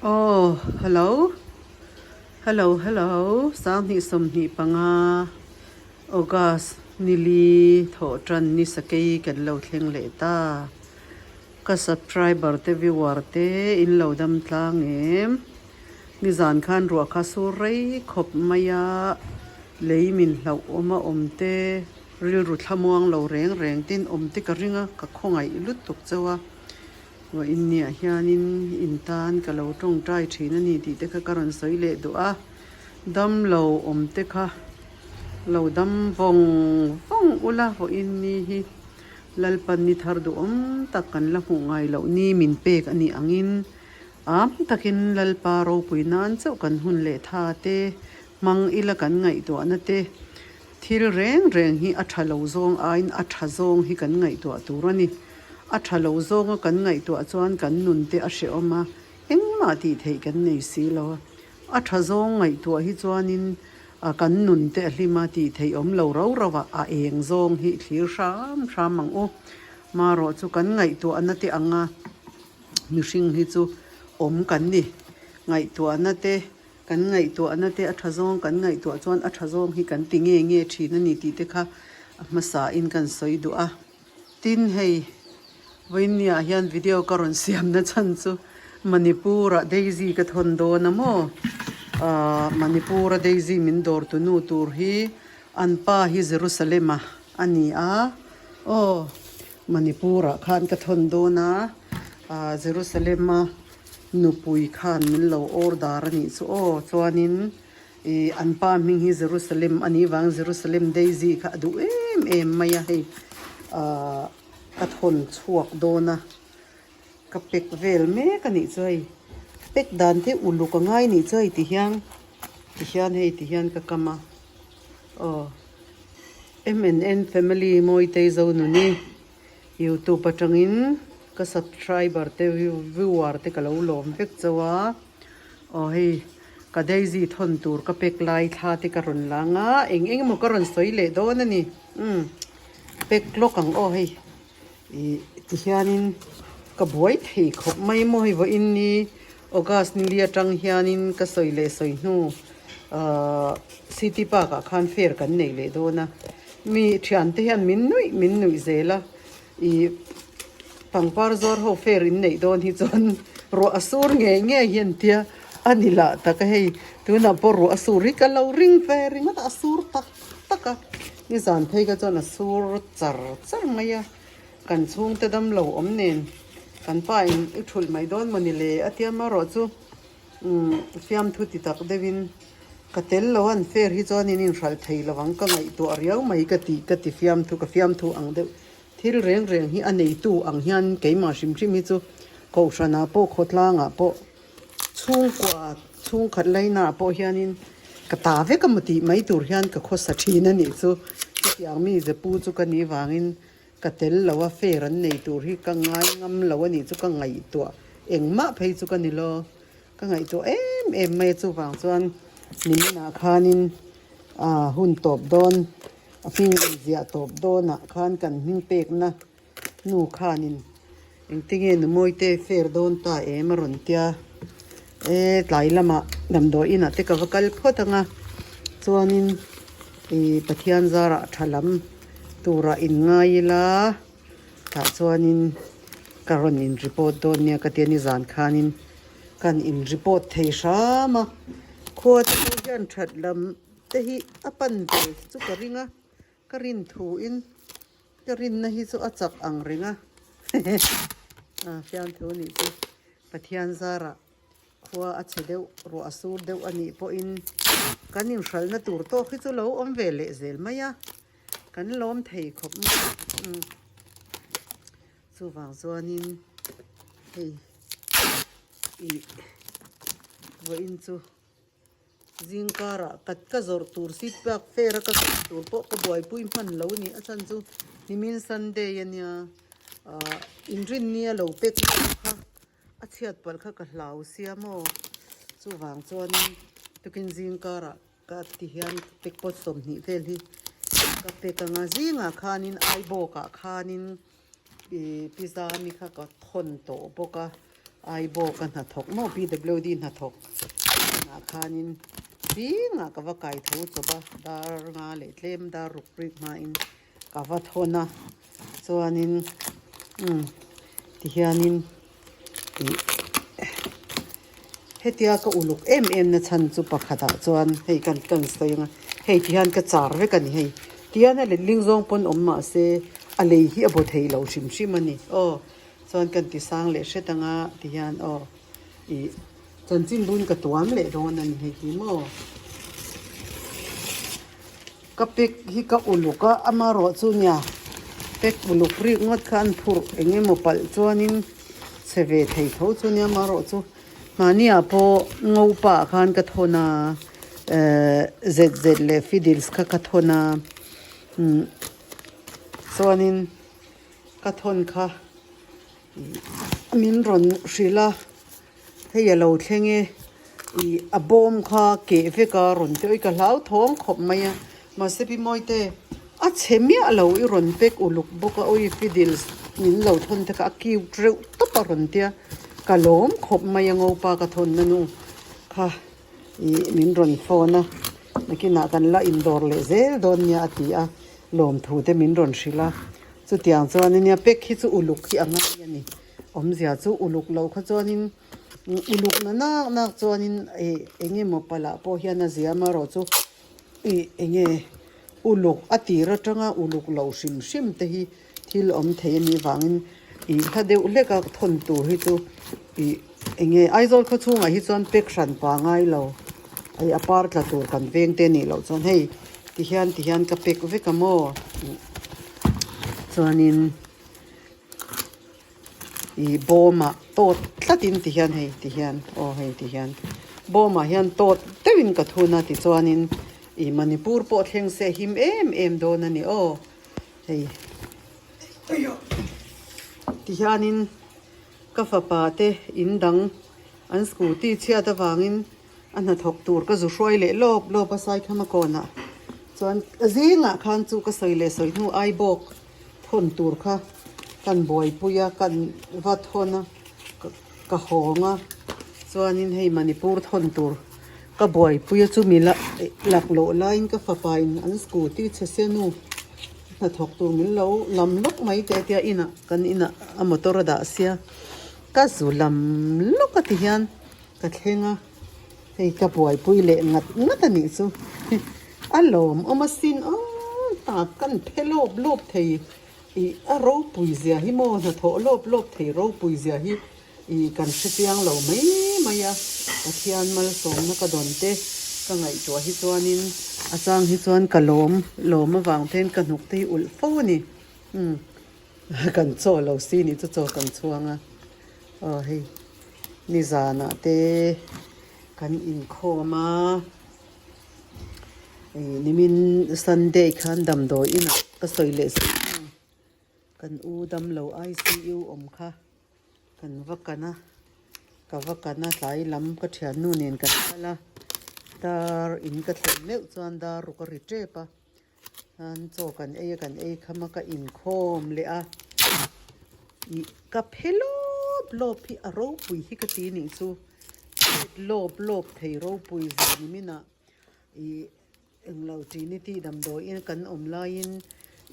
Aw hello hello hello 2025 August nili thawh tan ni sakei kan lo thleng leh ta ka subscriber te viewer te in lo dam tlang em nizan khan ruah kha sur rei khawp mai a lei min hlauh awm a awm te rilru thlamuang lo reng reng tin awm te ka ring a ka khawngaih lutuk chauh a. Vawiin niah hianin in tan ka lo tawngtai thin a ni tih te kha ka rawn sawi leh duh a, dam lo awm te kha lo dam vawng vawng ula vawiin ni hi Lalpan ni thar duhawm tak kan la hmuh ngai loh ni min pek a nih angin am takin Lalpa ropui nan chauh kan hun leh tha te hmang ila kan ngaihtuahna te Thil reng reng hi a tha lo zawng aiin a tha zawng hi kan ngaihtuah tur a ni. A tha lo zawnga kan ngaihtuah chuan kan nun te a hrehawm a, engmah tih theih kan nei si lo a. A tha zawng ngaihtuah hi chuanin kan nun te a hlim a, tih theih awm lo rau rau a, a eng zawng hi thlir hram hram ang u. Marawh chu kan ngaihtuahna te anga mihring hi chu awm kan ni. Ngaihtuahna te Kan ngaihtuahna te a tha zawng kan ngaihtuah chuan a tha zawng hi kan ti nge nge thin a ni tih te kha a hmasain kan sawi duh a. Tin, hei vawiinniah hian video ka rawn siamna chhan chu Manipur-ah Daisy ka thawn dawn a maw? Aaa Manipur-a Daisy min dawr tu nu tur hi an pa hi Jerusalem-a a ni a, aw Manipur-ah khan ka thawn dawn a, aaa Jerusalem-a Nupui khan min lo order a nih chu aw, chuanin ih an pa hming hi Jerusalem a nih vang Jerusalem Daisy kha a duh em em mai a hei ahh ka thawn chhuak dawn a, ka pack vel mek a nih chu hei pack dan te uluk a ngai nih chu hei ti hian ti hian hei ti hian ka kam a aw M and N family Mawitei Zonuni. Youtube atangin ka subscriber te viewer te ka lo lawm vek chauh a, aw hei ka daisy thawn tur ka pack lai thla te ka rawn lang a, eng eng emaw ka rawn sawi leh dawn a ni umm pack lawk ang aw hei ih tihianin ka buai thei khawp mai maw hei vawiin ni August ni li atang hianin ka sawi leh sawi hnu ahh city park ah khan fair kan nei leh dawn a. Mi thiante hian min nuih min nuih zel a, ih pangpar zawr ho fair in neih dawn hi chuan ruah a sur ngei ngei hi an tia a ni lah tak a hei tunah pawh ruah a sur hi ka lo ring ve ringawt a a sur tak tak a nizan phei kha chuan a sur char char mai a kan chhungte damlo awm nen kan pa in i thulh mai dawn maw ni le a tia marawh chu umm fiamthu ti tak deuhin. Ka tel lo an fair hi chuan in inhralh thei lo ang ka ngaihtuah riau mai ka tih ka ti fiamthu ka fiamthu ang deuh thil reng reng hi a neitu ang hian keimah hrim hrim hi chu kohhranah pawh khawtlangah pawh chhungkua chhungkhat lainah pawh hianin ka ta vek emaw tih mai tur hian ka khawsa thin a nih chu chutiang mi zepu chu ka nih vangin ka tel lo a fair an nei tur hi ka ngai ngam lo a nih chu ka ngaihtuah engmah phei chu ka ni lo. Ka ngaihtuah em em mai a chuvang chuan niminah khanin ah hun tawp dawn a hming inziah tawp dawnah khan kan hming pekna nu khanin engtinge nu Mawite fair dawn ta em a rawn tia e tlai lamah damdawi inah te ka va kal phawt ang a chuanin ih Pathian zarah tha lam turah inngai ila tah chuanin ka rawn in report dawn nia ka tia nizan khanin. Kan in report thei hram a, khua te pawh hian that lam te hi a pan ve chu ka ring a, ka rin thu in ka rinna hi chu a chak ang reng a, a fiam thu nih chu Pathian zarah khua a chhe deuh ruah a sur deuh a nih pawhin kan inhralhna tur tawk hi chu lo awm ve leh zel mai a, kan lawm thei khawp mai a. Chuvang chuanin hei ih vawiin chu zing karah ka ka zawrh tur seat park fair a ka zawrh tur pawh ka buaipui hman lo a ni a chhan chu nimin Sunday a nia ah inrinni a lo pek mek kha a chhiat palh kha ka hlau sia maw chuvang chuanin tukin zing karah. Ka ti hian pek pawt 20 vel hi ka pek anga zingah khanin aibawkah khanin ih pizza ami kha ka thawn tawh bawk a. Aibawka hnathawk maw PWD hnathawk ah khanin zingah ka va kai tho chawp a dar nga leh tlem dar ruk rik hmain ka va thawn a chuanin umm tihianin ih hetia ka uluk em em na chhan chu pakhatah chuan hei kan kan sawi ang a hei tihian ka char vek a ni hei tihian a letling zawng pawn awm mahse a lei hi a baw thei lo hrim hrim a ni aw. Chuan kan ti sang leh hret anga ti hian aw ih chanchin bun ka tuam leh dawn a ni hei hi maw. Ka pack hi ka uluk a amarawh chu nia pack uluk rik ngawt kha an phurh eng emaw palh chuanin chhe ve thei tho chu nia amarawh chu mahni ah pawh ngopa ah khan ka thawn a ehh zet zet leh fiddles kha ka thawn a umm chuanin. Ka thawn kha min rawn hrilh a, hei a lo thleng e, ih a bawm kha keh vek a rawn ti a, ka hlauthawng khawp mai a, mahse pi Mawite a chhe miah lo i rawn pack uluk bawk a, awi fiddles min lo thawn te kha a cute reuh tawp a rawn ti a, ka lawm khawp mai a ngopa ka thawn na nu kha ih min rawn phone a, nakinah kan la indawr leh zel dawn nia a ti a. Lawmthu te min rawn hrilh a, chutiang chuan ania pack hi chu uluk hi a ngai a ni. Awmzia chu uluk loh kha chuanin uluk na nak nak chuanin ih eng emaw palah pawh hian a ziam erawh chu ih eng nge uluk a tir atanga uluk loh hrim hrim te hi thil awm thei a nih vangin ih hla deuh hlek a thawn tur hi chu ih eng nge Aizawl khaw chhungah hi chuan pack hran pa ngai lo hei a par tla tur kan veng te nih loh chuan hei tihian tihian ka pack vek a maw chuanin ih bawmah tawt tlatin tihian hei tihian aw hei tihian bawmah hian tawt deuhin ka thun a tichuanin ih Manipur pawh thleng se a him em em dawn a ni aw hei tihianin ka fapa te in dang an scooty chhiat avangin a hnathawk tur ka zu hruai leh lawp lawp a Saikhama kawnah chuan zingah khan chu ka sawi leh sawi hnu ai bawk thawn tur kha kan buaipui a kan va thawn a ka hawng a chuanin hei Manipur thawn tur ka buaipui a chumi la laklawh laiin ka fapa in an scooty chhe se nu hnathawk tur min lo lam lawk mai teh tia inah kan inah a motor a dah sia ka zu lam lawk a ti hian. Ka thleng a, hei ka buaipui leh ngat ngat a nih chu. A lawmawm asin aw tak kan phe lawp lawp thei ih a ropui zia hi maw hnathawh lawp lawp thei ropui zia hi ih kan hre chiang lo mai mai a. Pathian malsawmna ka dawn te ka ngaihtuah hi chuanin a chang hi chuan ka lawm lawm avang te hian ka hnuk te hi ulh fo a ni. Umm kan chaw lo si nih chu chaw kan chhuang a. Aw hei nizanah te kan inkhawm a ih nimin sunday khan damdawi inah ka sawi leh si a kan u damlo I_C_U awm kha kan va kan a ka va kan a tlai lam ka thiannu nen kan kal a dar in ka thlen meuh chuan dar ruk a ri tep a. An chaw kan ei a kan ei kham a ka inkhawm leh a ih ka phe lawp lawp hi a ropui hi ka ti nih chu phet lawp lawp thei ropui zan i minah ih englo trinity damdawiin kan awm laiin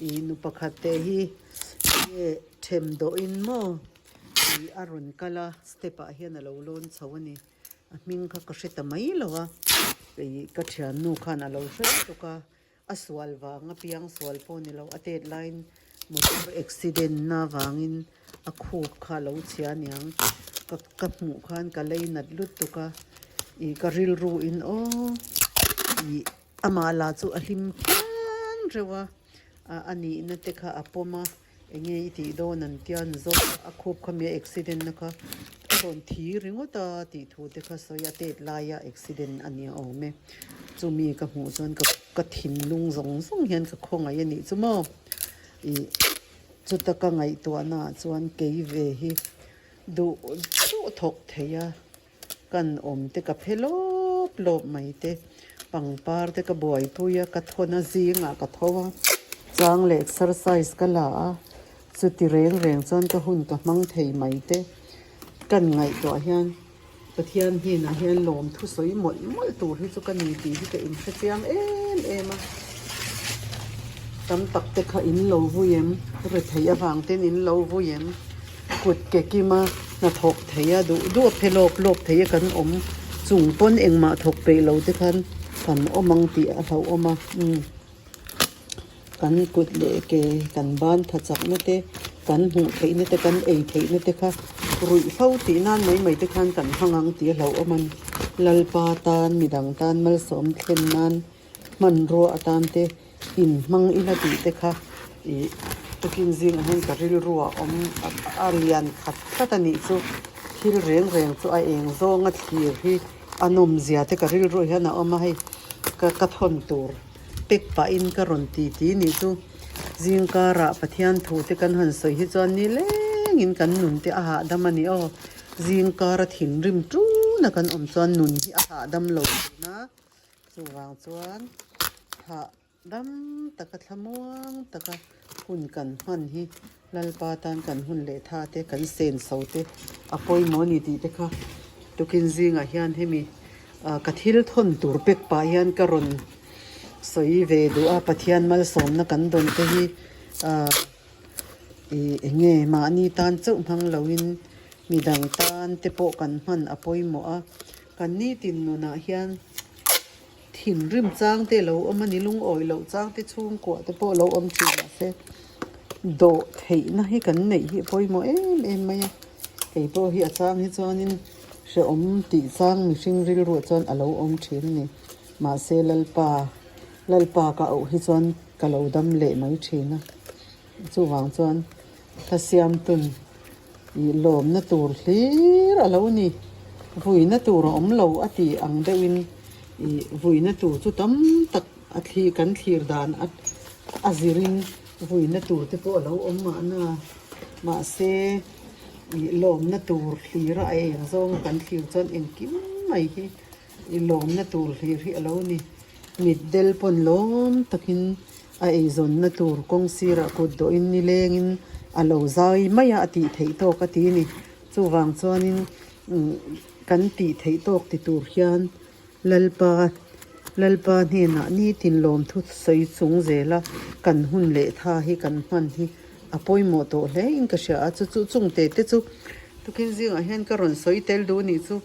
ih nu pakhat te hi enge them dawhin maw ih a rawn kal a step ah hian a lo lawn chho a ni. A hming kha ka hre ta mai lo a, ih ka thiannu khan a lo hre lutuk a, a sual vang a piang sual pawh ni lo, a tet laiin motor accident na vangin a khup kha a lo chhia aniang, ka ka hmuh khan ka lei nat lutuk a, ih ka rilru in aw ih amah lah chu a hlim phian reuh a, a nihna te kha a pawm a. Eng nge i tih dawn an tia an zawk a khup kha mi a accident na kha a rawn thi ringawt a tih thu te kha sawi a tet laia accident a nia awm e chumi ka hmuh chuan ka ka thinlung zawng zawng hian ka khawngaih a nih chu maw ih chuta ka ngaihtuahna ah chuan kei ve hi duh duh thawk thei a. Kan awm te ka phe lawp lawp mai te, pangpar te ka buaipui a, ka thawn a zingah ka tho a, chang leh exercise ka la a, chuti reng reng chuan ka hun ka hmang thei mai te. Kan ngaihtuah hian Pathian hnenah hian lawm thusawi mawlh mawlh tur hi chu ka ni tih hi ka inhre chiang em em a. Tam tak te kha in lo vui em? Rethei avang ten in lo vui em? Kut ke kima hnathawk thei a, duh duh a phe lawp lawp thei a kan awm chung pawn engmah thawk peih lo te khan kan awm ang tih a hlauhawm a. Umm. Kan kut leh ke kan ban tha chakna te, kan hmuh theihna te, kan ei theihna te kha ruihhlo tih nan mai mai te khan kan hmang ang tih a hlauhawm a ni. Lalpa tan, midang tan malsawm thlen nan hmanrua atan te inhmang ila tih te kha ih tukin zingah hian ka rilru a awm a lian khat tlat a nih chu. Thil reng reng chu a eng zawnga thlir hi a nawmzia te ka rilru hian a awm a hei ka ka thawn tur. Pek pahin ka rawn ti ti nih chu zingkarah Pathian thu te kan han sawi hi chuan ni lengin kan nun te a hahdam a ni aw. Zingkara thinrim tuna kan awm chuan nun hi a hahdam lo thin a, chuvang chuan hahdam taka thlamuang taka hun kan hman hi Lalpa tan kan hun leh tha te kan senso te a pawimawh a ni tih te kha tukin zingah hian hemi ka thil thawn tur pek pah hian ka rawn sawi ve duh a Pathian malsawmna kan dawn te hi ah ih eng nge mahni tan chauh hmang loin midang tan te pawh kan hman a pawimawh a kan nitin nunah hian. Thinrim chang te lo awm a ni, lungawi loh chang te chhungkuah te pawh lo awm thin mahse dawh theihna hi kan neih hi a pawimawh em em mai a, kei pawh hi a chang hi chuanin hrehawm tih chang mihring rilruah chuan a lo awm thin a ni mahse Lalpa Lalpa ka auh hi chuan ka lo dam leh mai thin a, chuvang chuan ka siamtun Ih lawmna tur hlir a lo ni. Vuina tur a awm lo a ti ang deuhin ih vuina tur chu tam tak a thli kan thlir dan a a zirin vuina tur te pawh a lo awm mahna. Mahse ih lawmna tur hlir a eng zawng kan thlir chuan engkim mai hi ih lawmna tur hlir hi a lo ni. Mitdel pawn lawm takin. A eizawnna tur kawng sirah kut dawhin nilengin a lo zai mai a, a tih theih tawk a ti a ni. Chuvang chuanin kan tih theih tawk ti tur hian Lalpa Lalpa hnenah nitin lawmthu sawi chung zela kan hun leh tha hi kan hman hi a pawimawh tawh hle in ka hria a, chu chu chung te te chu tukin zingah hian ka rawn sawi tel duh a nih chu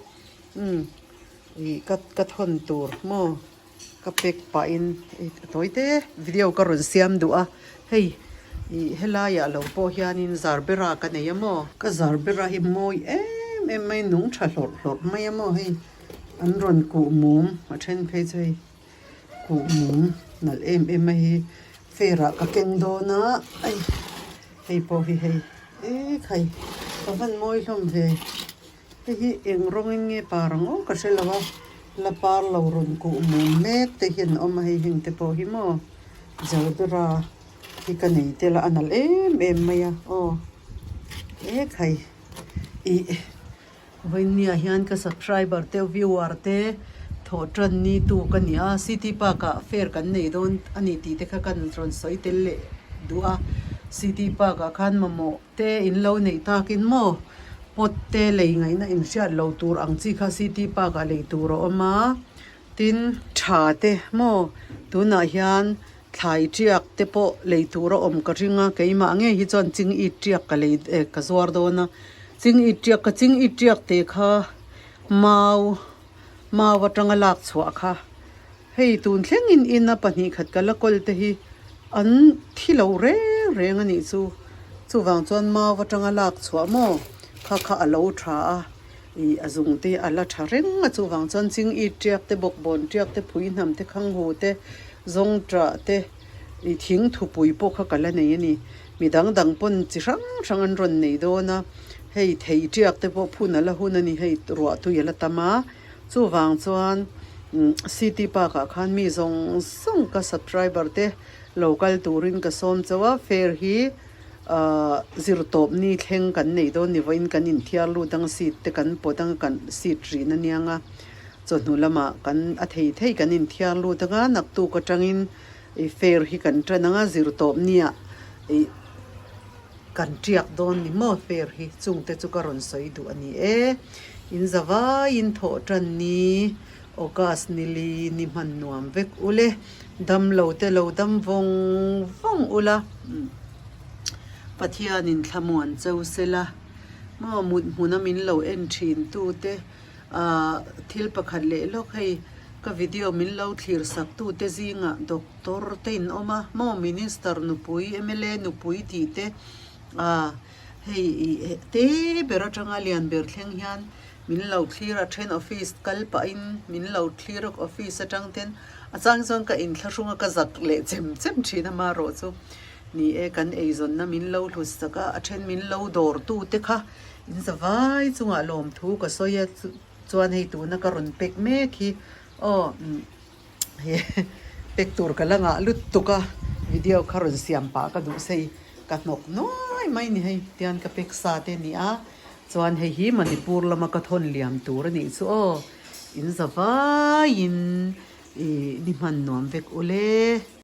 umm ih ka ka thawn tur maw. Ka pack pahin tawi te video ka rawn siam duh a, hei ih helaiah lo pawh hianin zarbera ka nei a maw? Ka zarbera hi mawi em em mai nung tha hlawrh hlawrh mai a maw hei an rawn kuh mum a then phei chu hei kuh mum nalh em em mai hi fair ah ka keng dawn a ai hei pawh hi hei ekhai ka van mawi hlawm ve. Hei hi eng rawngin nge par ang aw ka hre lo a, la par lo rawn kuh mum mek te hian a awm a hei heng te pawh hi maw jalbera hi ka nei tel a a nalh em em mai a aw ekhai ih vawinia hian ka subscriber te viewer te thawh tan ni tu ka ni a city park ah fair kan nei dawn a ni tih te kha kan rawn sawi tel leh duh a city park ah khan mamawh Te in lo neih takin maw pot te lei ngaihna in hriat lo tur ang chi kha city park ah lei tur a awm a tin tha te maw tunah hian thlai tiak te pawh lei tur a awm ka ring a keimah ngei hi chuan ching it tiak ka lei eh ka zuar dawn a ching it tiak ka ching it tiak te kha mau mau atanga lak chhuah kha hei tun thlengin ina pahnih khat ka la kawl te hi an thi lo reng reng a nih chu chuvang chuan mau atanga lak chhuah maw kha kha a lo tha a ih a zung te a la tha reng a chuvang chuan ching it tiak te bawkbawn tiak te phui hnam te khang hu te zawng tah te ih thing thupui pawh kha ka la nei a ni mi dang dang pawn chi hrang hrang an rawn nei dawn a hei thei tiak te pawh phun a la hun a ni hei ruah tui a la tam a. Chuvang chuan City Park ah khan mi zawng zawng ka subscriber te lo kal turin ka sawm chauh a, fair hi ahh zirtawp ni thleng kan neih dawn ni vawiin kan inthiar lut ang seat te kan pawt ang kan seat rihna aniang a, chawhnu lamah kan a thei thei kan inthiar lut ang a, naktuk atangin ih fair hi kan tan ang a, zirtawp niah ih. Kan tiak dawn ni maw hmer hi chungte chu ka rawn sawi duh a ni e. In zavaiin thawh tan ni August ni li ni hman nuam vek ule. Dam lo te lo dam vawng vawng ula. Pathianin thlamuan cheu sela maw mut hmuna min lo en thin tute ah thil pakhat leh lawk hei ka video min lo thlir sak tute zingah doctor Tor te in awm a maw minister nupui mla nupui tih te ah hei ih te ber atanga lian ber thleng hian min lo thlir a then office kal pahin min lo thlir a office atang ten a chang chuan ka inthlahrung a ka zak leh chem chem thin a marawh chu ni e kan eizawnna min lo hlut sak a a then min lo dawr tu te kha in zavai chungah lawmthu ka sawi a chuan hei tuna ka rawn pek mek hi aw He pek tur ka la ngah lut tuk a, video kha rawn siam pah ka duh sei ka hnawk nuai mai ni hei tian ka pek sa te a ni a, chuan hei hi Manipur lama ka thawn liam tur a nih chu aw, in za vaiin ih ni hman nuam vek ule.